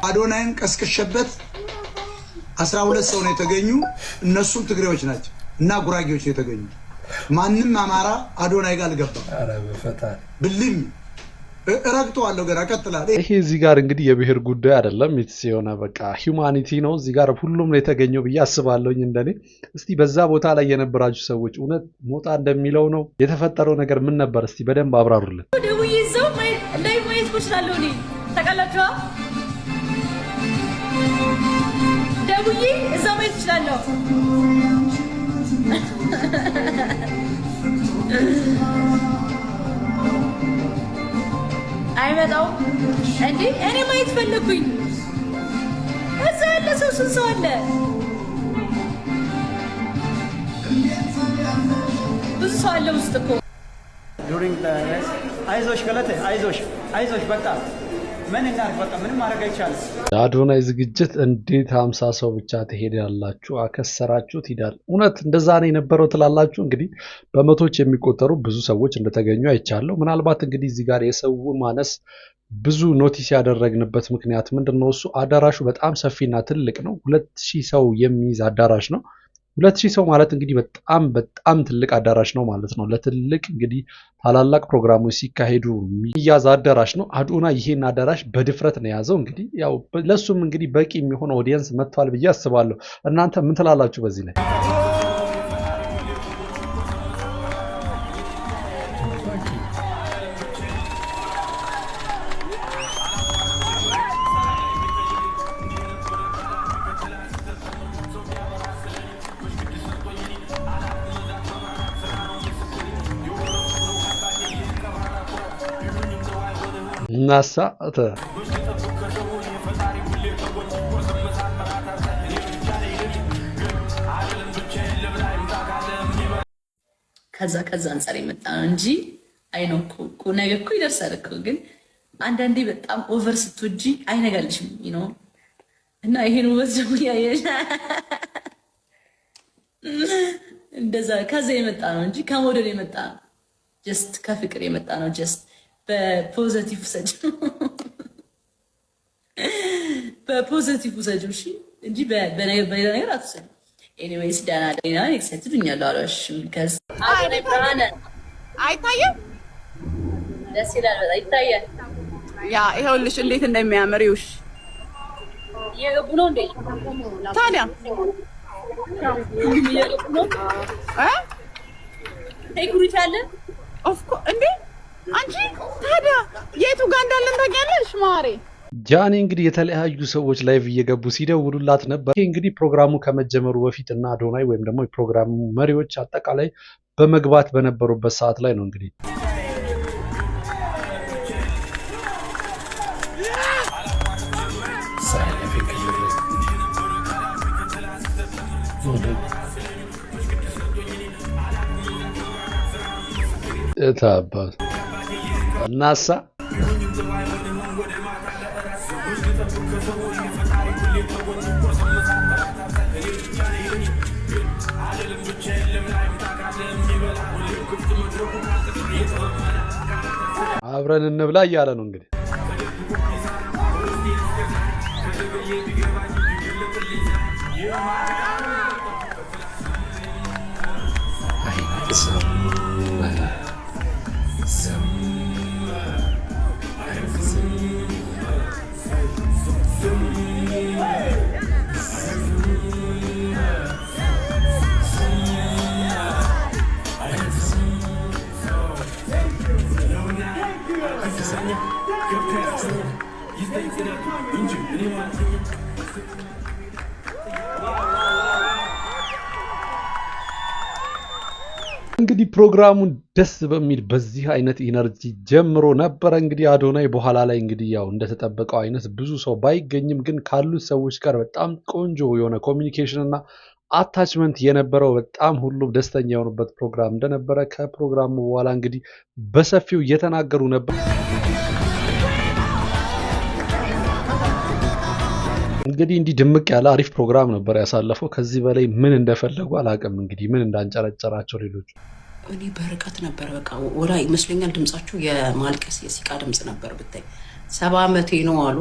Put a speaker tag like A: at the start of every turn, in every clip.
A: አዶናይን ቀስቅሸበት 12 ሰው ነው የተገኙ። እነሱም ትግሬዎች ናቸው እና ጉራጌዎች ነው የተገኙ። ማንም አማራ አዶናይ ጋር አልገባም። ብልም እረግጠዋለሁ። ገና እቀጥላለሁ።
B: ይሄ እዚህ ጋር እንግዲህ የብሔር ጉዳይ አይደለም። It's የሆነ በቃ humanity ነው። እዚህ ጋር ሁሉም ነው የተገኘው ብዬ አስባለሁኝ እንደኔ። እስቲ በዛ ቦታ ላይ የነበራችሁ ሰዎች እውነት ሞጣ እንደሚለው ነው የተፈጠረው ነገር ምን ነበር? እስቲ በደንብ አብራሩልን።
C: ደውዬ እዛው live ማየት እኮ እችላለሁ እኔ፣ ታውቃላችሁ። ደውዬ እዛው ማየት እችላለሁ። አይመጣውም እንዴ? እኔ ማየት ፈለኩኝ። እዛ ያለ ሰው ስንት ሰው አለ? ብዙ ሰው አለ ውስጥ እኮ።
D: አይዞሽ ገለቴ፣ አይዞሽ፣ አይዞሽ፣ በቃ ምን እናድርግ? በቃ ምንም ማድረግ አይቻልም።
B: ለአዶናይ ዝግጅት እንዴት 50 ሰው ብቻ ትሄዳላችሁ? አከሰራችሁት ይላል። እውነት እንደዛ ነው የነበረው ትላላችሁ? እንግዲህ በመቶዎች የሚቆጠሩ ብዙ ሰዎች እንደተገኙ አይቻለሁ። ምናልባት እንግዲህ እዚህ ጋር የሰው ማነስ ብዙ notice ያደረግንበት ምክንያት ምንድን ነው? እሱ አዳራሹ በጣም ሰፊና ትልቅ ነው። 2000 ሰው የሚይዝ አዳራሽ ነው። 2000 ሰው ማለት እንግዲህ በጣም በጣም ትልቅ አዳራሽ ነው ማለት ነው። ለትልቅ እንግዲህ ታላላቅ ፕሮግራሞች ሲካሄዱ የሚያዝ አዳራሽ ነው። አዶናይ ይሄን አዳራሽ በድፍረት ነው የያዘው። እንግዲህ ያው ለሱም እንግዲህ በቂ የሚሆን audience መጥቷል ብዬ አስባለሁ። እናንተ ምን ትላላችሁ በዚህ ላይ? እናሳ
C: ከዛ አንጻር የመጣ ነው እንጂ አይ ነው እኮ ነገ እኮ ይደርሳል እኮ። ግን አንዳንዴ በጣም over ስትወጂ አይነጋልሽም ነው፣ እና ይሄን ውበት ደግሞ ያየሽ እንደዛ ከዛ የመጣ ነው እንጂ ከመውደድ የመጣ ነው። Just ከፍቅር የመጣ ነው። Just በ positive ውሰጂው፣ በ positive ውሰጂው እሺ፣ እንጂ በሌላ ነገር አትውሰጂው። Anyways ደህና ደህና excited ሆኛለሁ። አልዋሽም። ከዚ ብርሃነ
E: አይታየም።
C: ደስ ይላል በጣም ይታያል።
E: Yeah፣ ይኸውልሽ እንዴት እንደሚያምር ይውሽ።
C: እየገቡ ነው እንዴ?
E: ታዲያ
C: እየገቡ ነው። Security አለ።
E: Of course እንዴ፣ አንቺ ታዲያ የቱ ጋር እንዳለን ታውቂያለሽ ማሬ?
B: ጃኒ እንግዲህ የተለያዩ ሰዎች live እየገቡ ሲደውሉላት ነበር። ይሄ እንግዲህ ፕሮግራሙ ከመጀመሩ በፊት እና አዶናይ ወይም ደግሞ የፕሮግራሙ መሪዎች አጠቃላይ በመግባት በነበሩበት ሰዓት ላይ ነው እንግዲህ። እታባት እናሳ አብረን እንብላ እያለ ነው እንግዲህ። እንግዲህ ፕሮግራሙን ደስ በሚል በዚህ አይነት energy ጀምሮ ነበረ። እንግዲህ አዶናይ በኋላ ላይ እንግዲህ ያው እንደተጠበቀው አይነት ብዙ ሰው ባይገኝም ግን ካሉት ሰዎች ጋር በጣም ቆንጆ የሆነ communication እና attachment የነበረው፣ በጣም ሁሉም ደስተኛ የሆኑበት ፕሮግራም እንደነበረ ከፕሮግራሙ በኋላ እንግዲህ በሰፊው እየተናገሩ ነበር። እንግዲህ እንዲህ ድምቅ ያለ አሪፍ ፕሮግራም ነበር ያሳለፈው። ከዚህ በላይ ምን እንደፈለጉ አላውቅም። እንግዲህ ምን እንዳንጨረጨራቸው ሌሎቹ።
F: እኔ በርቀት ነበር፣ በቃ ወላ ይመስለኛል ድምጻቸው የማልቀስ የሲቃ ድምጽ ነበር። ብታይ 70 ዓመቴ ነው አሉ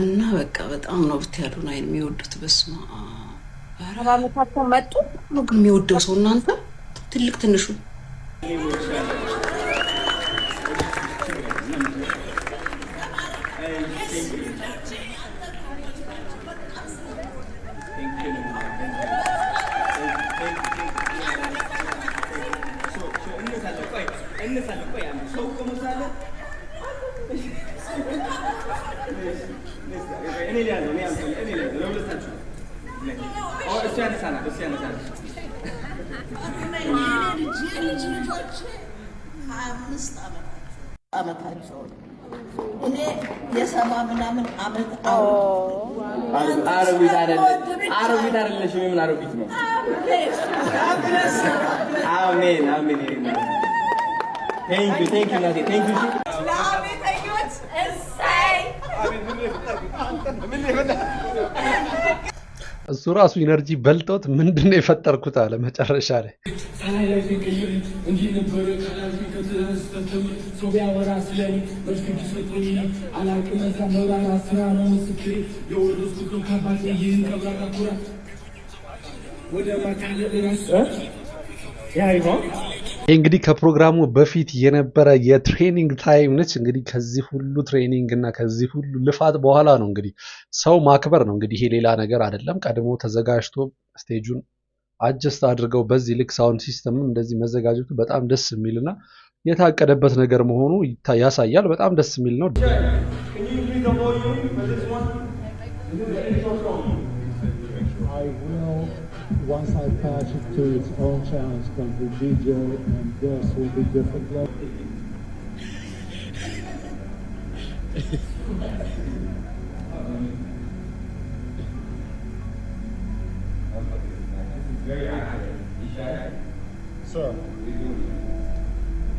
F: እና በቃ በጣም ነው ብታይ አዶናይን የሚወዱት። በስመ አብ።
G: 70 ዓመታቸው መጡ።
F: ነው ግን የሚወደው ሰው እናንተ፣ ትልቅ ትንሹ።
H: የልጅ ልጆች 25 ዓመታቸው፣ እኔ የ70 ምናምን ዓመት።
I: አሮጊት አይደለሽም። የምን አሮጊት ነው? አሜን አሜን። Thank you, thank you እናቴ፣ thank you።
G: ለአቤተኞች እሰይ።
B: እሱ ራሱ energy በልጦት ምንድን ነው የፈጠርኩት አለ መጨረሻ ላይ።
J: እንዲህ ነበረ ካላልኩኝ ከተስተተም ሰው ቢያወራ ስለኔ መልክ ሰጡኝ አላቅም። መብራራ ስራ ነው ምስክሬ፣ የወረስኩት ነው ከአባቴ ይህን ቀብራራ ኩራት ወደ ማታለል ራስ።
B: ይህ እንግዲህ ከፕሮግራሙ በፊት የነበረ የ training time ነች። እንግዲህ ከዚህ ሁሉ training እና ከዚህ ሁሉ ልፋት በኋላ ነው እንግዲህ ሰው ማክበር ነው። እንግዲህ ይሄ ሌላ ነገር አይደለም። ቀድሞ ተዘጋጅቶ stage ኡን adjust አድርገው በዚህ ልክ sound system እንደዚህ መዘጋጀቱ በጣም ደስ የሚልና የታቀደበት ነገር መሆኑ ያሳያል። በጣም ደስ የሚል ነው።
I: Can you increase the volume for this one? This is the intro song.
J: I will, once I patch it to its own channels, because the DJ and this will be different.
I: Very accurate. Ishai?
J: Sir.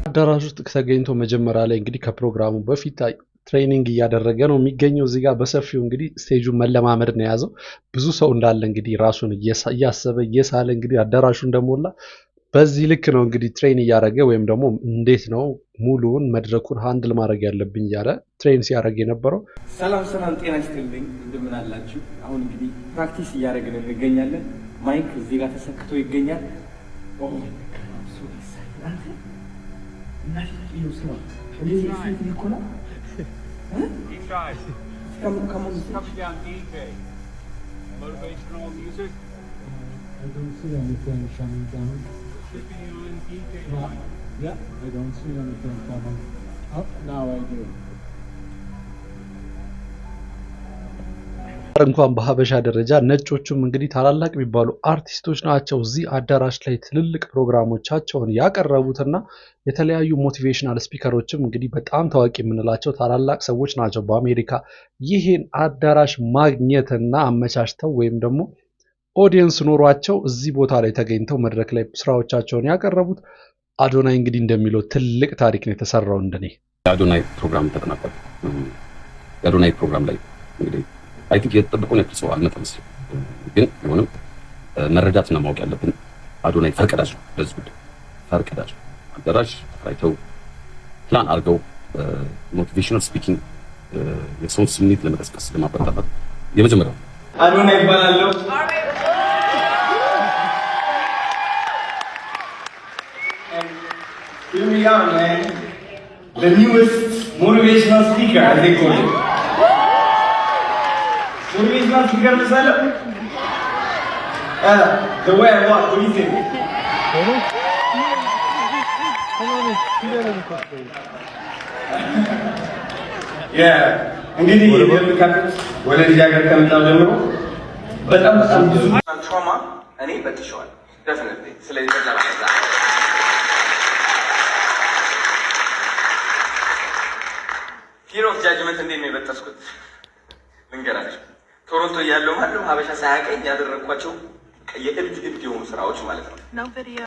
B: አዳራሽ ውስጥ ተገኝቶ መጀመሪያ ላይ እንግዲህ ከፕሮግራሙ በፊት training እያደረገ ነው የሚገኘው። እዚህ ጋር በሰፊው እንግዲህ stage ኡን መለማመድ ነው የያዘው። ብዙ ሰው እንዳለ እንግዲህ ራሱን እያሰበ እየሳለ እንግዲህ አዳራሹ እንደሞላ በዚህ ልክ ነው እንግዲህ train እያደረገ ወይም ደግሞ እንዴት ነው ሙሉውን መድረኩን handle ማድረግ ያለብኝ እያለ train ሲያደርግ የነበረው።
I: ሰላም ሰላም፣ ጤና ይስጥልኝ፣ እንደምን አላችሁ? አሁን እንግዲህ practice እያደረግን እንገኛለን። Mic እዚህ ጋር ተሰክቶ ይገኛል። Oh my God, I'm so excited። አንተ እናቴ ይኸው ስማ፣ እንደዚህ excited እኮ ነው። Come, come on.
K: Coming down, DJ. Motivational music.
J: I don't see anything coming down.
K: Should be on DJ.
J: Yeah, I don't see anything coming. Up now I do.
B: እንኳን በሀበሻ ደረጃ ነጮቹም እንግዲህ ታላላቅ የሚባሉ አርቲስቶች ናቸው እዚህ አዳራሽ ላይ ትልልቅ ፕሮግራሞቻቸውን ያቀረቡትና የተለያዩ motivational speaker ኦችም እንግዲህ በጣም ታዋቂ የምንላቸው ታላላቅ ሰዎች ናቸው። በአሜሪካ ይህን አዳራሽ ማግኘትና አመቻችተው ወይም ደግሞ audience ኖሯቸው እዚህ ቦታ ላይ ተገኝተው መድረክ ላይ ስራዎቻቸውን ያቀረቡት፣ አዶናይ እንግዲህ እንደሚለው ትልቅ ታሪክ ነው የተሰራው እንደኔ።
L: የአዶናይ ፕሮግራም ተጠናቋል። የአዶናይ ፕሮግራም ላይ እንግዲህ I think የተጠበቀውን ያክል ሰው አልመጣም መሰለኝ። ግን ቢሆንም መረዳትና ማወቅ ያለብን አዶናይ ፈርቀዳጅ ነው። ለዚህ ጉዳይ ፈርቀዳጅ ነው። አዳራሽ ተከራይተው ፕላን አድርገው motivational speaking የሰውን ስሜት ለመቀስቀስ፣ ለማበረታታት የመጀመሪያው
I: አዶናይ ይባላለሁ። And here we are, man. The newest motivational speaker, as they call it. Motivational speaker መሰለህ? The way I walk, what do you think? Yeah. እንግዲህ እንደምታውቁት ወደዚህ ሀገር ከመጣሁ ጀምሮ በጣም በጣም ብዙ trauma እኔ በጥሸዋል። Definitely። ስለዚህ በዛ በዛ fear of judgment እንዴት ነው የበጠስኩት ልንገራችሁ። ቶሮንቶ እያለሁ ማንም ሀበሻ ሳያቀኝ ያደረግኳቸው የእብድ እብድ የሆኑ ስራዎች ማለት ነው።
E: No video.